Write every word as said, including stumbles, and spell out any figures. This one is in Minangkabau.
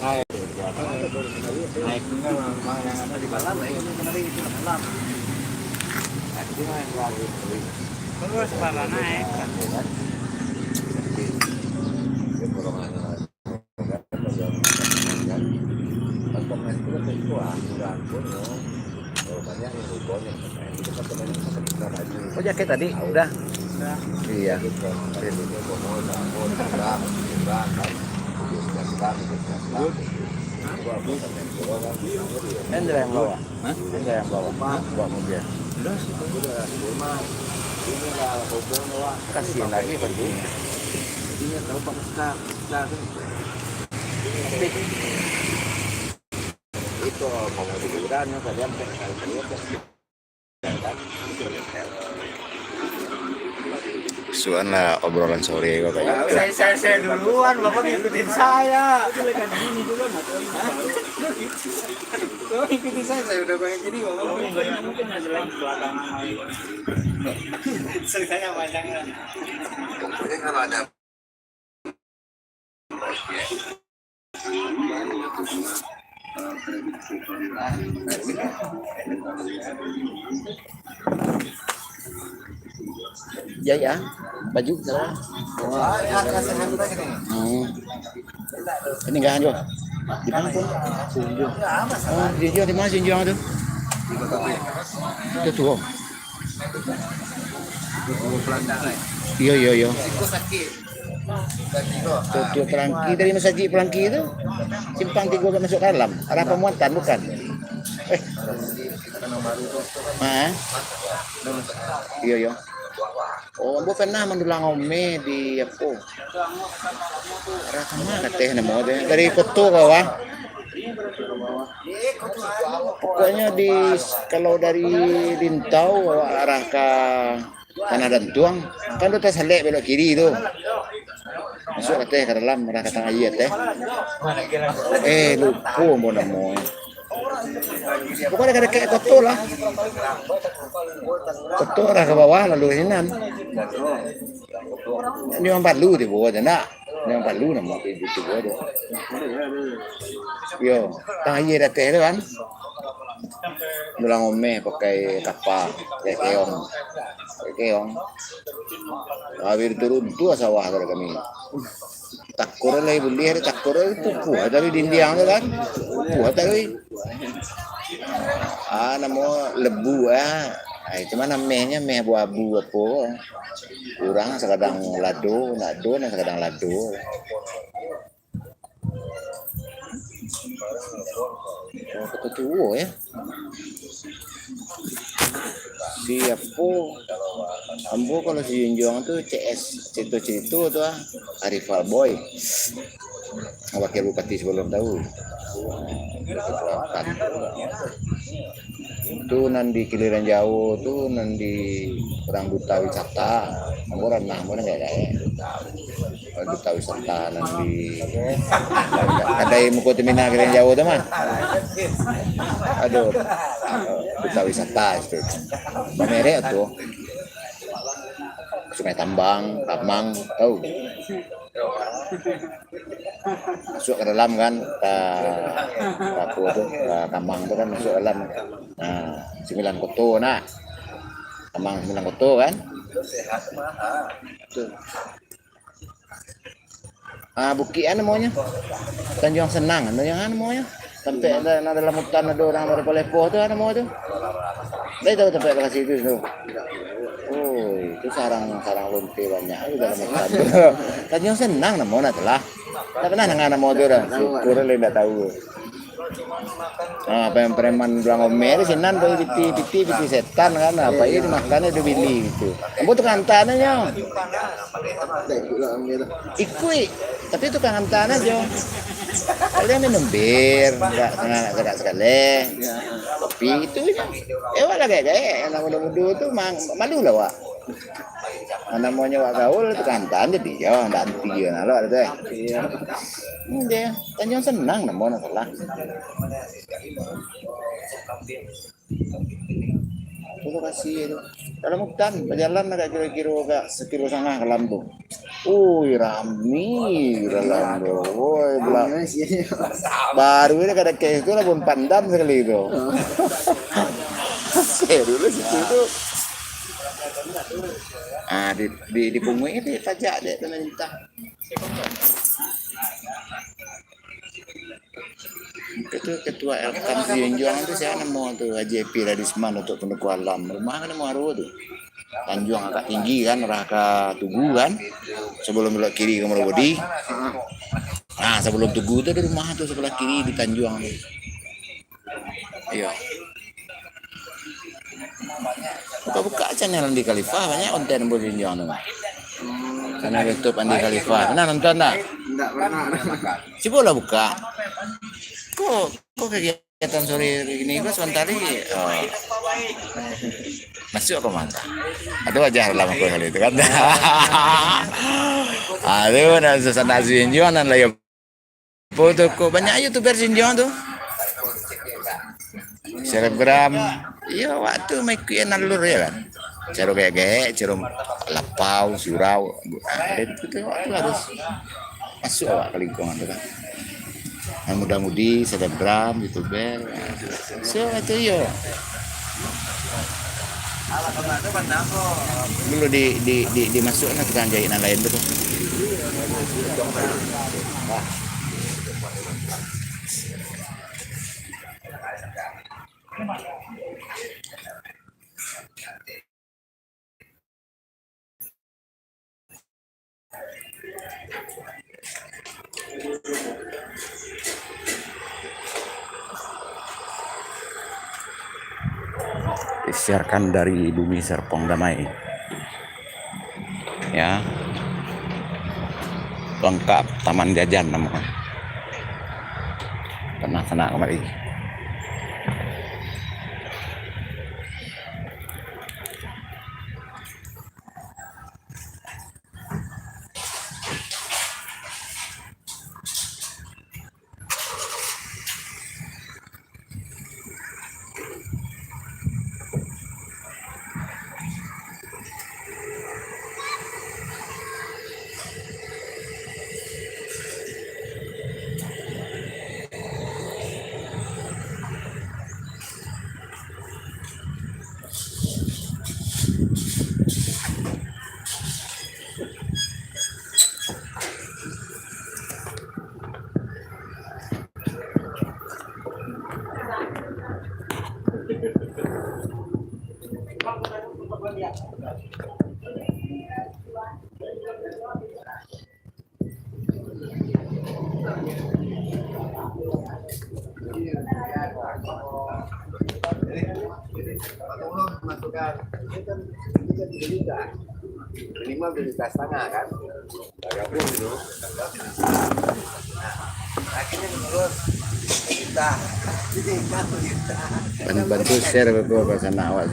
Naik. Naik. Terus malah naik. Oh, jaket tadi udah. Iya. Hendra yang bawa. Hah? Hendra yang bawa. Bawa mobil. Udah sih. Kasihan lagi pergi. Itu mau di kuburan, kalian kan. Suan lah obrolan sore kok kayak gitu. Saya, saya, saya duluan, Bapak ngikutin saya. Bapak ngikutin saya, saya udah banyak gini, Bapak. Ceritanya panjang lah. Pokoknya kalau ada Ya, ya. Baju salah. Hmm. Ini enggak anjo. Di mana tu? Oh, di, di, di mana Sinjong tu? Itu tu. Oh. Iyo, iyo, iyo. Tutup Pelangki, dari Masajik Pelangki tu, simpang tigo ka masuk ka dalam, arah Pamuatan, bukan? Eh. Ha? Iyo, iyo. Oh, ambo pernah mandulang ome di apo? Arah kama kateh namo tu? Dari Koto ka bawah. Pokoknyo di, kalau dari Lintau arah ka Tanah Dantuang, kan tu tasalek belok kiri tu. Masuk kateh ka dalam, arah ka Tangah Aia teh. Eh, lupo ambo namo. Pokoknyo dakek-dakek Koto lah. Koto arah ka bawah, lalu sinan. Ni urang Palu tibo aja, ndak? Ni urang Palu namo tu, tibo aja. Yo, Tangah Aia di ateh tu kan. Dulang ome pakai kapa, pakai keong. Pakai keong. Habis turun tu sawah tu kami. Takur lai buliah, takur lai tupuah tadi dindiang tu kan. Tupuah tadi. Ah, namo lebu, ah. Ah, itu mah namehnyo meh abu-abu apo. Urang sakadang lado, nak do, nan sakadang lado. Oh, Koto Tuo, yo. Si apo? Ambo kalau si Junjuang tu C S, Cito-Cito tu ah, Arifal Boy. Wakil Bupati sabalum tu. Tu nan di Kiliran Jauah tu, nan di urang duta wisata. Ambo ranah, ambo nan gaek-gaek. Duta wisata nan di, kadai muko terminal Kiliran Jauah tu mah. Aduh, duta wisata itu. Bamerek tu. Sungai Tambang, Kamang, tahu. Masuk ka dalam kan, ka, ka apo tu, ka Kamang tu kan masuk dalam. Nah, Sembilan Koto nah. Kamang Sembilan Koto kan. Tu. Ah, bukik a namonyo? Tanjuang Senang, Tanjuang a namonyo? Tampek nan dalam hutan ado urang balepoh-lepoh tu, a namo tu? Lai tahu tampek lokasi tu, tu? Oh, itu sarang, sarang lonte banyak tu dalam hutan tu. Tanjuang Senang namo nah tu lah. Ndak pernah danga namo tu dah. Syukur lah indak tahu. Ah, preman-preman dulang ome tu sinan tu piti, piti, piti setan kan. Apa iyo dimakan, ado bili gitu. Ambo tukang antaan nyo. Ikuik, tapi tukang antaan ajo. Kalau minum bir, enggak, enggak, enggak sekali. Kopi itu je. Awak lah gaek-gaek, anak mudo-mudo tu mang-, malu lah awak. Namonyo awak gaul, tukang antaan jadi yo, ndak anti yo, nah, lo ado tu, eh. Iyo. Hmm, dia, Tanjuang Senang namo nah salah. Tu lokasi tu. Dalam hutan, bajalan agak kiro-kiro agak sakilo sangah ka Lambu. Ui, rami dalam tu. Woi, bela-, baru ni kada kayak itu lah, pun pandam sakali tu. Seru lah situ tu. Ah, di, di, dipunguik dek pajak dek pemerintah. Itu ketua Elkam Sijunjuang tu, sia namo tu, Haji Epi Radisman, Datuk Tunduku Alam. Rumah kan namo Aro tu. Tanjuang agak tinggi kan, arah ka Tugu kan. Sebelum belok kiri ka Muaro Bodi. Nah, sebelum Tugu tu ada rumah tu sebelah kiri di Tanjuang tu. Iyo. Buka-buka channel Andi Khalifah, banyak konten Ambo Sijunjuang tu. Channel YouTube Andi Khalifah. Pernah nonton tak? Ndak pernah. Cubolah buka. Kok, kok kegiatan sore hari ini kok sebentar lagi? Oh. Masuk ke mata. Ada wajah dalam aku kali itu kan. Aduh, nak susah nak Sijunjuang nan lain. Apo tu, kok banyak YouTuber Sijunjuang tu. Selebgram. Iyo, waktu maikuik alur ya kan. Caro gaek-gaek, caro lapau, surau. Ah, itu tu waktu harus masuk awak ke lingkungan tu kan. Yang muda-mudi, selebgram, YouTuber. So, itu iyo. Dulu di, di, di, dimasuak lah tukang jahit nan lain tu. Disiarkan dari Bumi Serpong Damai. Ya. Lengkap, Taman Jajan namanya. Pernah sanak kamari. Minimal tujuh juta setengah kan. Akhirnya menurun sejuta. Ban-, bantu share ko ka sanak awak tu.